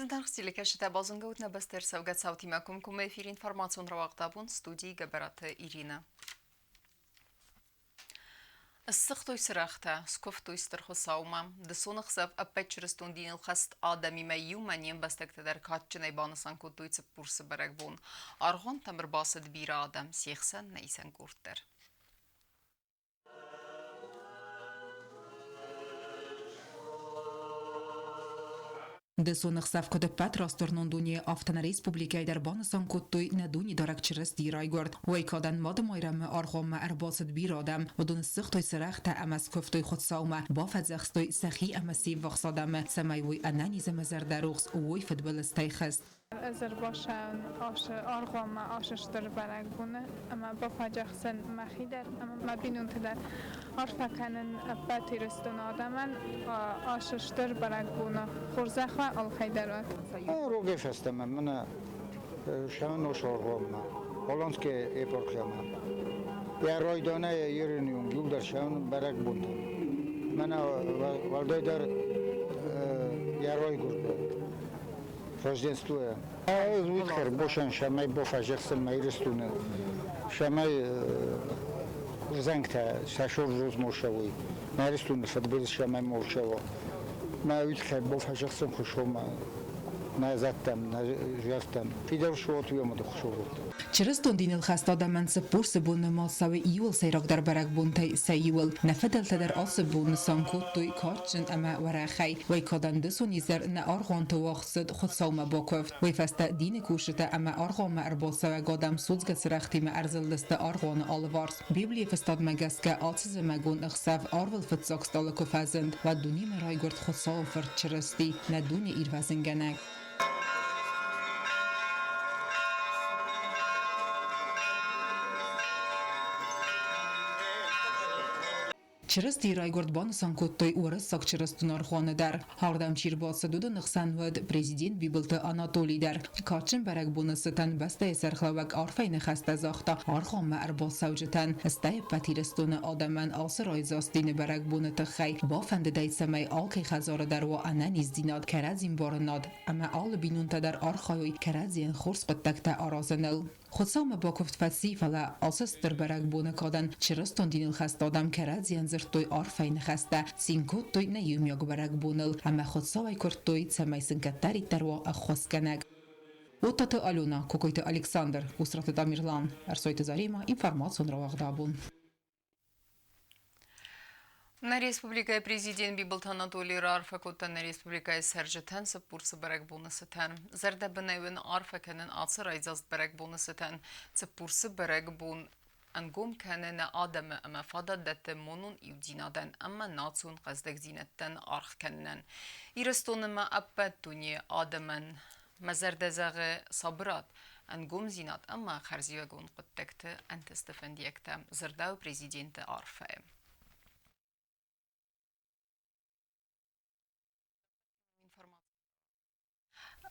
Зынаргъ телекӕсджытӕ, базонгӕ нӕ бӕстӕ ӕрцӕугӕ цаутимӕ комкоммӕ эфиры информацион рауагъд абон студийы Гӕбӕраты Иринӕ. Ссыгътой цырӕгътӕ, скуывтой Стыр Хуыцаумӕ. Дысон ӕхсӕв ӕппӕт чырыстон диныл хӕст адӕмимӕ иумӕ не мбӕстӕгтӕ дӕр кадджынӕй банысан кодтой Цыппурсы бӕрӕгбон. Аргъуантӕм ӕрбацыд бирӕ адӕм, се хсӕн нӕ исӕн къорд дӕр. Дысон ӕхсӕв куыд ӕппӕт растуырнон дунейы, афтӕ нӕ республикӕйы дӕр банысан кодтой нӕ дунедарӕг Чырыстийы райгуырд. Уый кадӕн Мады Майрӕмы аргъуанмӕ ӕрбацыд бирӕ адӕм. Уыдон ссыгътой цырӕгътӕ ӕмӕ скуывтой Хуыцаумӕ, бафӕдзӕхстой сӕхи ӕмӕ се ввахс адӕмы, цӕмӕй уой ӕнӕниз ӕмӕ зӕрдӕрухс уой фыдбылызтӕй хызт. Ӕз ӕрбацӕуын ацы аргъуанмӕ ацы стыр бӕрӕгбоны ӕмӕ бафӕдзӕхсын мӕхи дӕр ӕмӕ мӕ бинонты дӕр. Арфӕ кӕнын ӕппӕт Ирыстоны адӕмӕн ацы стыр бӕрӕгбоны хорзӕх уӕ алкӕй дӕр уӕд. Рогӕй фӕстӕмӕ мӕнӕ Шаманос аргъуанмӕ, Голландский епархиямӕ. Йӕ райдайӕнӕй ерыны онг иуылдӕр цӕуын бӕрӕгбонтӕм. Мӕнӕ уӕлдайдӕр йӕ райгуырды Рождествойӕ. Ӕз уый хӕрбосӕн цӕмӕй бафӕдзӕхсын мӕ Ирыстоны, цӕмӕй зӕнгтӕ сӕ сорзоз мо цӕуой, мӕ Ирыстоны фыдбылыз цӕмӕй мо рцӕуа. Мӕ уый тыххӕй бафӕдзӕхсын Хуыцаумӕ, нӕ зӕдтӕм, нӕ зӕрдтӕм. Фидар суот уый ӕмӕ Хуыцау уӕд. Чырыстон диныл хӕст адӕмӕн Цыппурсы бон нымад цӕуы иуыл сӕйрагдӕр бӕрӕгбонтӕй сӕ иуыл. Нӕ фыдӕлтӕ дӕр ацы бон нысан кодтой кадджын ӕмӕ уӕрӕхӕй. Уый кадӕн дысон изӕр нӕ аргъуанты уагъд цыд Хуыцаумӕ бакуывд. Уый фӕстӕ дины кусджытӕ ӕмӕ аргъуанмӕ ӕрбацӕуӕг адӕм судзгӕ цырӕгътимӕ ӕрзылдысты аргъуаны алыварс. Библийы фыстадмӕ гӕсгӕ ацы зымӕгон ӕхсӕв арвыл фыццаг стъалы куы фӕзынд, уӕд дунемӕ райгуырд Хуыцауы Фырт Чырысти, нӕ дуне ирвӕзынгӕнӕг. Чырыстийы райгуырд банысан кодтой уырыссаг чырыстон аргъуаны дӕр. Ардӕм чи рбацыд, уыдоны хсӕн уыд президент Бибылты Анатолий дӕр. Кадджын бӕрӕгбоны цытӕн бӕстӕйы сӕргълӕууӕг арфӕйы ныхӕстӕ загъта аргъуанмӕ ӕрбацӕуджытӕн, стӕй ӕппӕт Ирыстоны адӕмӕн ацы райдзаст дины бӕрӕгбоны тыххӕй. Бафӕндыд ӕй, цӕмӕй алкӕй хӕдзары дӕр уа ӕнӕниздзинад, кӕрӕдзимбарынад ӕмӕ алы бинонтӕ дӕр архайой кӕрӕдзийӕн хорз хъуыддӕгтӕ аразыныл. Хуыцаумӕ бакуывд фӕци, фӕлӕ ацы стыр бӕрӕгбоны кадӕн чырыстон диныл хӕст адӕм кӕрӕдзийӕн дзырдтой арфӕйы ныхӕстӕ, цин кодтой нӕ иумиаг бӕрӕгбоныл ӕмӕ Хуыцауӕй куырдтой, цӕмӕй сын кӕддӕриддӕр уа ӕххуысгӕнӕг. Оттаты Алена, Кокойты Александр, Усраты Тамерлан, Ӕрсойты Заремӕ, информацион рауагъд абон. Нӕ республикӕйы президент Бибылты Анатолий раарфӕ кодта нӕ республикӕйы цӕрджытӕн Цыппурсы бӕрӕгбоны цытӕн. Зӕрдӕбынӕй уын арфӕ кӕнын ацы райдзаст бӕрӕгбоны цытӕн. Цыппурсы бӕрӕгбон ӕнгом кӕны нӕ адӕмы ӕмӕ фадат дӕтты монон иудзинадӕн ӕмӕ национ хъӕздыгдзинӕдтӕн аргъ кӕнынӕн. Ирыстоны ма ӕппӕт дунейы адӕмӕн мӕ зӕрдӕ зӕгъы сабырад, ӕнгомдзинад ӕмӕ хӕрзиуӕгон хъуыддӕгты ӕнтысты фӕндиӕгтӕ, дзырдӕуы президенты арфӕйы.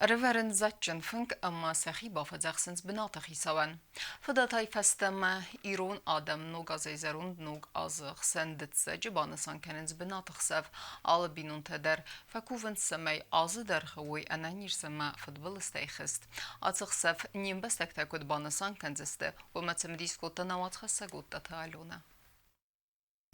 Ӕрӕвӕрынц дзаджджын фынг ӕмӕ сӕхи бафӕдзӕхсынц бынаты хицауӕн. Фыдӕтӕй фӕстӕмӕ ирон адӕм ног азӕй зӕронд ног азы хсӕн дыццӕджы банысан кӕнынц бынаты хсӕв. Алы бинонтӕ дӕр фӕкувынц, цӕмӕй азы дӕргъы уой ӕнӕниз ӕмӕ фыдбылызтӕй хызт. Ацы хсӕв не мбӕстӕгтӕ куыд банысан кӕндзысты, уымӕ цымыдис кодта нӕ уацхӕссӕг Оттаты Аленӕ.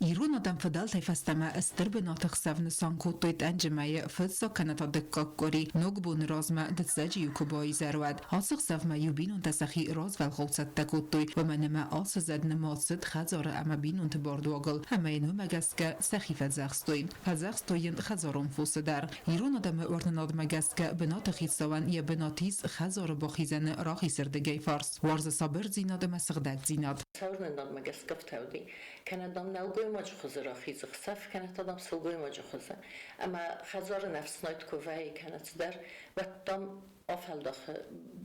Ирон адӕм фыдӕлтӕй фӕстӕмӕ стыр бынаты хсӕв нысан кодтой тъӕнджы мӕйы фыццаг кӕнӕ та дыккаг къуыри. Ногбоны размӕ дыццӕджы-иу куы баизӕр, уӕд ацы хсӕвмӕ-иу бинонтӕ сӕхи развӕлгъау цӕттӕ кодтой, уымӕн ӕмӕ ацы зӕд нымад цыд хӕдзары ӕмӕ бинонты бардуагыл, ӕмӕ йын уымӕ гӕсгӕ сӕхи фӕдзӕхстой. Фӕдзӕхстой йын хӕдзарон фосы дӕр. Ирон адӕмы уырнынадмӕ гӕсгӕ бынаты хицауӕн йӕ бынат ис хӕдзары бахизӕны рахизырдыгӕй фарс. Уарзы сабырдзинад ӕмӕ сыгъдӕгдзинад. Цӕуырнынадмӕ гӕсгӕ ӕфтауди, кӕнӕ, дам, нӕлгоймаджы хуызы рахизы хсӕв, кӕнӕ та, дам, сылгоймаджы хуызы. Ӕмӕ хӕдзары ӕфснайд куы вӕййы кӕнӕ цыдӕр, уӕд, дам, афӕлдахы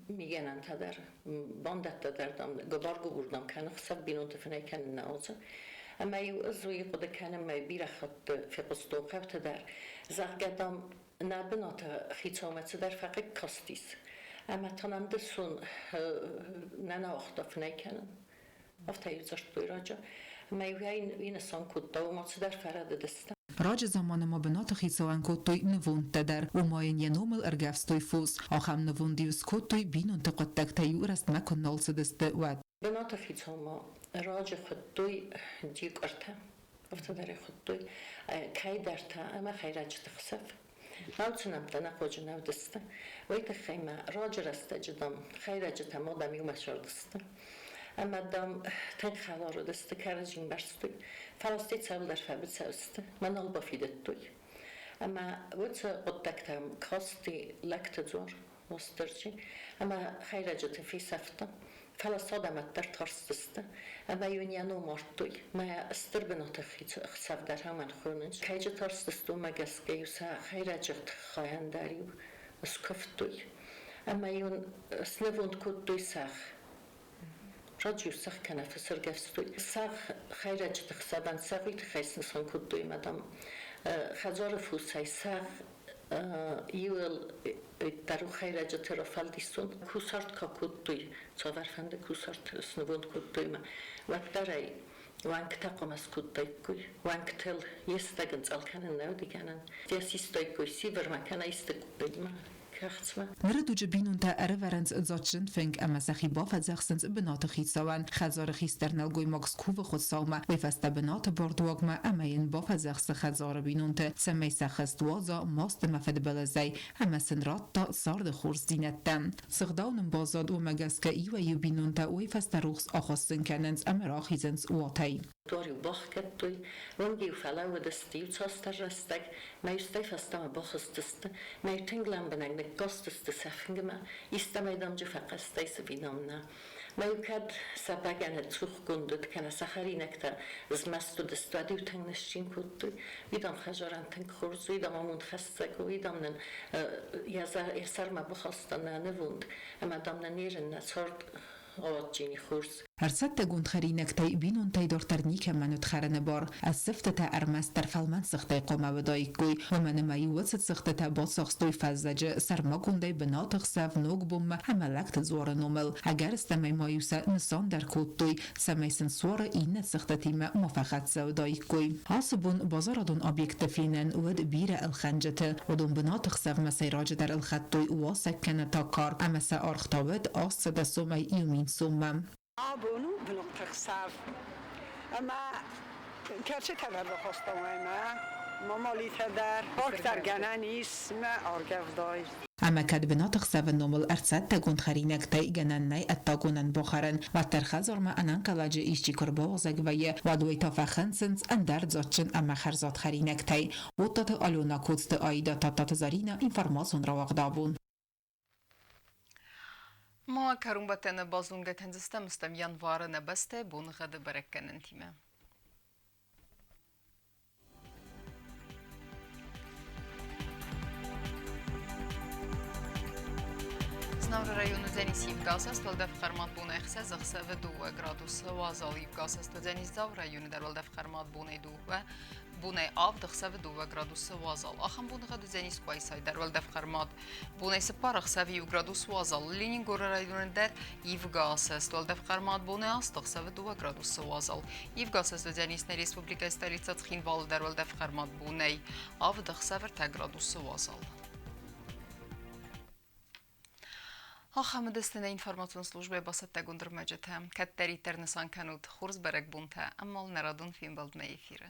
мигӕнӕнтӕ дӕр, бандӕттӕ дӕр, дам, гуыбар-гуыбур, дам, кӕны хсӕв, бинонты фынӕй кӕнын нӕ уадзы. Ӕмӕ-иу ӕз уый хъуыды кӕнын мӕ бирӕ хатты фехъуыстон хъӕутӕ дӕр, зӕгъгӕ, дам, нӕ бынаты хицаумӕ цыдӕр фӕхъыг кастис, ӕмӕ та нӕм дысон нӕ нӕ уагъта фынӕй кӕнын. Афтӕ-иу дзырдтой раджы. Ӕмӕ-иу ӕй нысан кодта, ома цыдӕр фӕрӕдыдыстӕм. Раджы заманы ма бынаты хицауӕн кодтой нывондтӕ дӕр, ома йын йӕ номыл ӕргӕвстой фос. Ахӕм нывонд-иу скодтой, бинонты хъуыддӕгтӕ-иу рӕстмӕ куы нал цыдысты, уӕд. Бынаты хицаумӕ раджы хуыдтой дикъыртӕ, афтӕ дӕр ӕй хуыдтой, кӕйдӕртӕ ӕмӕ хӕйрӕджыты хсӕв. Науцы нӕмттӕ нӕ хъуаджы нӕ уыдысты. Уый тыххӕй ма раджы рӕстӕджы, дам, хӕйрӕджытӕ ма, дам, иумӕ цардысты. Ӕмӕ, дам, тынг хӕлар уыдысты, кӕрӕдзи ӕмбӕрстой. Фӕлӕ стӕй цӕуылдӕр фӕбыцӕу сты, мӕ нал бафидыдтой. Ӕмӕ уыцы хъуыддӕгтӕм касти лӕгты дзуар Уастырджи ӕмӕ хӕйрӕджыты фесӕфта. Фӕлӕ садӕмӕт дӕр тарстысты ӕмӕ-иу ын йӕ ном ардтой. Мӕ стыр бынаты хсӕв дӕр амӕн хонынц. Кӕйджы тарстысты, уымӕ гӕсгӕ-иу сӕ хӕйрӕджы тыххӕй дӕр-иу скуывтой. Ӕмӕ-иу ын снывонд кодтой сӕгъ. Раджы-иу сӕгъ кӕнӕ фыс ӕргӕвстой. Сӕгъ хӕйрӕджыты хсӕвӕн сӕгъ уый тыххӕй снысан кодтой, ӕмӕ, дам, хӕдзары фосӕй сӕгъ иуыл дӕр у хӕйрӕджыты рафӕлдисон. Кусарт ка кодтой, цавӕрфӕнды кусарт снывонд кодтой ӕмӕ уӕддӕр ӕй уӕнгтӕ хъуамӕ скодтаиккой. Уӕнгтыл йе стӕг ын цъӕл кӕнын нӕ уыди гӕнӕн. Йӕ систаиккой сивырмӕ кӕнӕ исты къуыммӕ. Кӕхцмӕ. Ныры дуджы бинонтӕ ӕрӕвӕрынц дзаджджын фынг ӕмӕ сӕхи бафӕдзӕхсынц бынаты хицауӕн. Хӕдзары хистӕр нӕлгоймаг скувы Хуыцаумӕ, уый фӕстӕ бынаты бардуагмӕ ӕмӕ йын бафӕдзӕхсы хӕдзары бинонты, цӕмӕй сӕ хӕст уадза маст ӕмӕ фыдбылызӕй ӕмӕ сын радта царды хорздзинӕдтӕ. Цы гъдау нын баззад, уымӕ гӕсгӕ иуӕй-иу бинонтӕ уый фӕстӕ рухс ахуыссын кӕнынц ӕмӕ рахизынц уатӕй. Дуар-иу бахгӕдтой, уынг-иу фӕлӕууыдысты иуцасдӕр рӕстӕг, мӕ-иу стӕй фӕстӕмӕ бахызтысты, мӕ-иу тынг лӕмбынӕг ныккастысты сӕ фынгмӕ, истӕмӕй дамджы фӕхъӕстӕй цы бинам нӕ. Мӕ-иу кӕд сӕ бӕгӕны цухгонд уыд кӕнӕ сӕ хӕринӕгтӕ змӕст уыдысты, уӕд-иу тынг ныссин кодтой. Уый, дам, хӕдзарӕн тынг хорз, уый, дам, амондхӕссӕг у, уый, дам, нын йӕ сӕрмӕ бахаста нӕ нывонд, ӕмӕ, дам, нын ерын нӕ цард адджын хорз. Ӕрцӕттӕгонд хӕринӕгтӕй бинонтӕй дарддӕр никӕмӕн уыд хӕрыны бар. Ӕссывтытӕ ӕрмӕстдӕр фӕлмӕн цыхтӕй хъуамӕ уыдаиккой, уымӕн ӕмӕ-иу уыцы цыхтытӕ бацахстой фӕззӕджы сӕрмагондӕй бынаты хсӕв Ногбонмӕ ӕмӕ лӕгты дзуары номыл. Ӕгӕрыстӕмӕй ма-иу сӕ нысан дӕр кодтой, цӕмӕй сын суары иннӕ цыхтытимӕ ма фӕхӕццӕ уыдаиккой. Ацы бон базарадон объектты фенӕн уыд бирӕ ӕлхӕнджыты. Уыдон бынаты хсӕвмӕ сӕйраджыдӕр ӕлхӕдтой уасӕг кӕнӕ та карк ӕмӕ сӕ аргъ та уыд 800 сомӕй 1000 соммӕ. Абон у бынаты хсӕв ӕмӕ кӕцытӕ бахастам ӕмӕ мамалитӕ дӕр парктӕ ис мӕ аргӕвдай. Ӕмӕ кӕд бынаты хсӕвы номыл ӕрцӕттӕгонд хӕринӕгтӕй гӕнӕн нӕй ӕддагонӕн бахӕрӕн, уӕддӕр хӕдзармӕ ӕнӕнхъӕлӕджы исчи куы рбауазӕг вӕййы, уӕд уый та фӕхынцынц ӕндӕр дзаджджын ӕмӕ хӕрзад хӕринӕгтӕй. Оттаты Алена, Коцты Аида, Тадтаты Заринӕ, информацион рауагъдабон. Ма кӕронбӕттӕны базонгӕ кӕндзыстӕм стӕм январы нӕ бӕстӕйы боныгъӕды бӕрӕггӕнӕнтимӕ. Знауыры районы уыдзӕнис ивгӕсӕст, уӕлдӕф хъӕрмад бонӕй ӕхсӕз, ӕхсӕвы 2 градусы уазал ивгӕсӕст уыдзӕнис Дзауы районы дӕр уӕлдӕф хъӕрмад бонӕй 2, бонӕй 7, ӕхсӕвы 2 градусы уазал. Ахӕм боныгъӕд уыдзӕнис Къуайсайы дӕр уӕлдӕф хъӕрмад бонӕй 4, ӕхсӕвы 1 градус уазал. Ленингоры районы дӕр ивгӕсӕст, уӕлдӕф хъӕрмад бонӕй 8, ӕхсӕвы 2 градусы уазал. Ивгӕсӕст уыдзӕнис нӕ республикӕйы столицӕ Цхинвалы дӕр уӕлдӕф хъӕрмад бонӕй 7, ӕхсӕвы 3 градусы уазал. Ахӕм уыдысты нӕ информацион службӕйы бацӕттӕгонд ӕрмӕджытӕ. Кӕддӕриддӕр нысан кӕнут хорз бӕрӕгбонтӕ ӕмӕ нӕ радон фембӕлдмӕ эфиры.